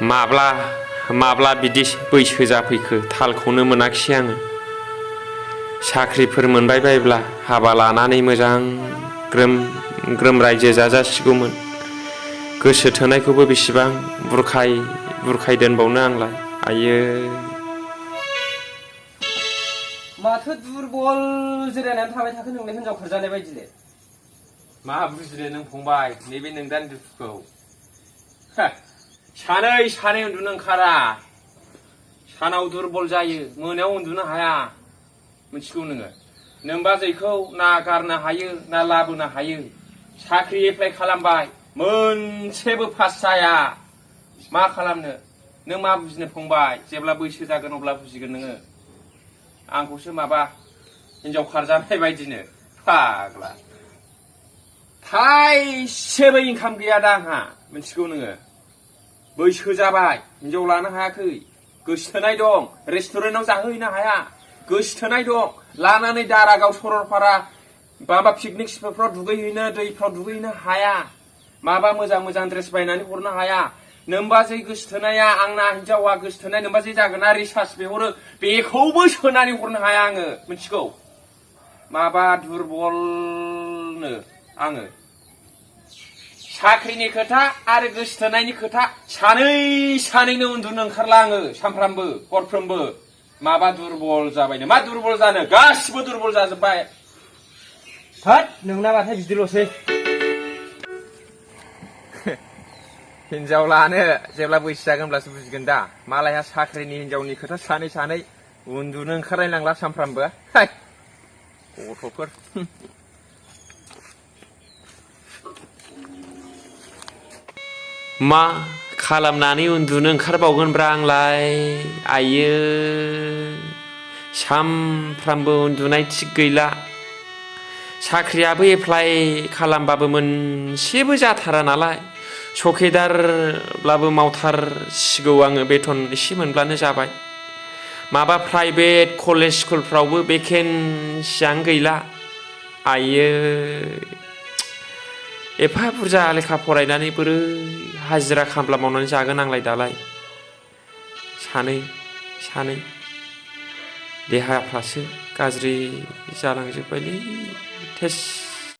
माब्ला माब्ला बिदि बैसो जाफैखो थालखौनो मोनाखिसै आङो। साख्रिफोर मोनबाय बायब्ला हाबा लानानै मोजां ग्रोम ग्रोम रायजो जाजासिगौमोन। गोसो थोनायखौबो बेसेबां बुरखाय बुरखाय दोनबावनो आंलाय आयो। माथो दुरबल जिरायनानै थाबाय थाखो नोंलाय हिनजाव खारजानाय बायदिले। मा बुजिनो नों फंबाय नैबे नोंदानि दुखुखौ। सानै सानै उन्दुनो ओंखारा, सानाव दुरबल जायो मोनायाव उन्दुनो हाया मिथिगौ नोङो। नोमबाजैखौ ना गारनो हायो ना लाबोनो हायो। साख्रि एप्लाइ खालामबाय मोनसेबो पास जाया। मा खालामनो नों मा बुजिनो फंबाय। जेब्ला बैसो जागोन अब्ला बुजिगोन नोङो। आंखौसो माबा हिनजाव खारजानाय बायदिनो फाग्ला। थाइसेबो इनकाम गैया दा आंहा मिथिगौ नोङो। बैसो जाबाय हिनजाव लानो हायाखै। गोसोथोनाय दं रेस्टुरेन्टाव जाहोहैनो हाया। गोसोथोनाय दं लानानै दारागाव सरलपारा माबा पिकनिक स्पटफ्राव दुगैहैनो दैफ्राव दुगैहैनो हाया। माबा मोजां मोजां ड्रेस बायनानै हरनो हाया। नोमबाजै गोसोथोनाया आंना हिनजावा गोसोथोनाय नोमबाजै जागोना रिसार्च बिहरो बेखौबो सोनानै हरनो हाया आङो मिथिगौ। माबा दुरबलनो आङो। साख्रिनि खोथा आरो गोसोथोनायनि खोथा सानै सानैनो उन्दुनो ओंखारला आङो सानफ्रामबो हरफ्रोमबो। माबा दुरबल जाबायनो मा दुरबल जानो गासिबो दुरबल जाजोब्बाय। थोद नोंना माथो बिदिल'सै। हिनजाव लानो जेब्ला बैसो जागोन होनब्लासो बुजिगोन दा। मालाया साख्रिनि हिनजावनि खोथा सानै सानै उन्दुनो ओंखारलाय नांला सानफ्रामबो। गथ'फोर। मा खालामनानै उन्दुनो ओंखारबावगोनब्रा आंलाय आइयो। सामफ्रामबो उन्दुनाय थिग गैला। साख्रियाबो एप्लाइ खालामबाबो मोनसेबो जाथारा नालाय। सखेदारब्लाबो मावथारसिगौ आङो बेथन एसे मोनब्लानो जाबाय। माबा प्राइभेट कलेज स्कुलफ्रावबो भेकेन्सियानो गैला आइयो। एफा बुरजा लेखा फरायनानै बोरै हाजिरा खामला मावनानै जागोन आंलाय दालाय। सानै सानै देहाफ्रासो गाज्रि जालांजोब्बायलै थेस।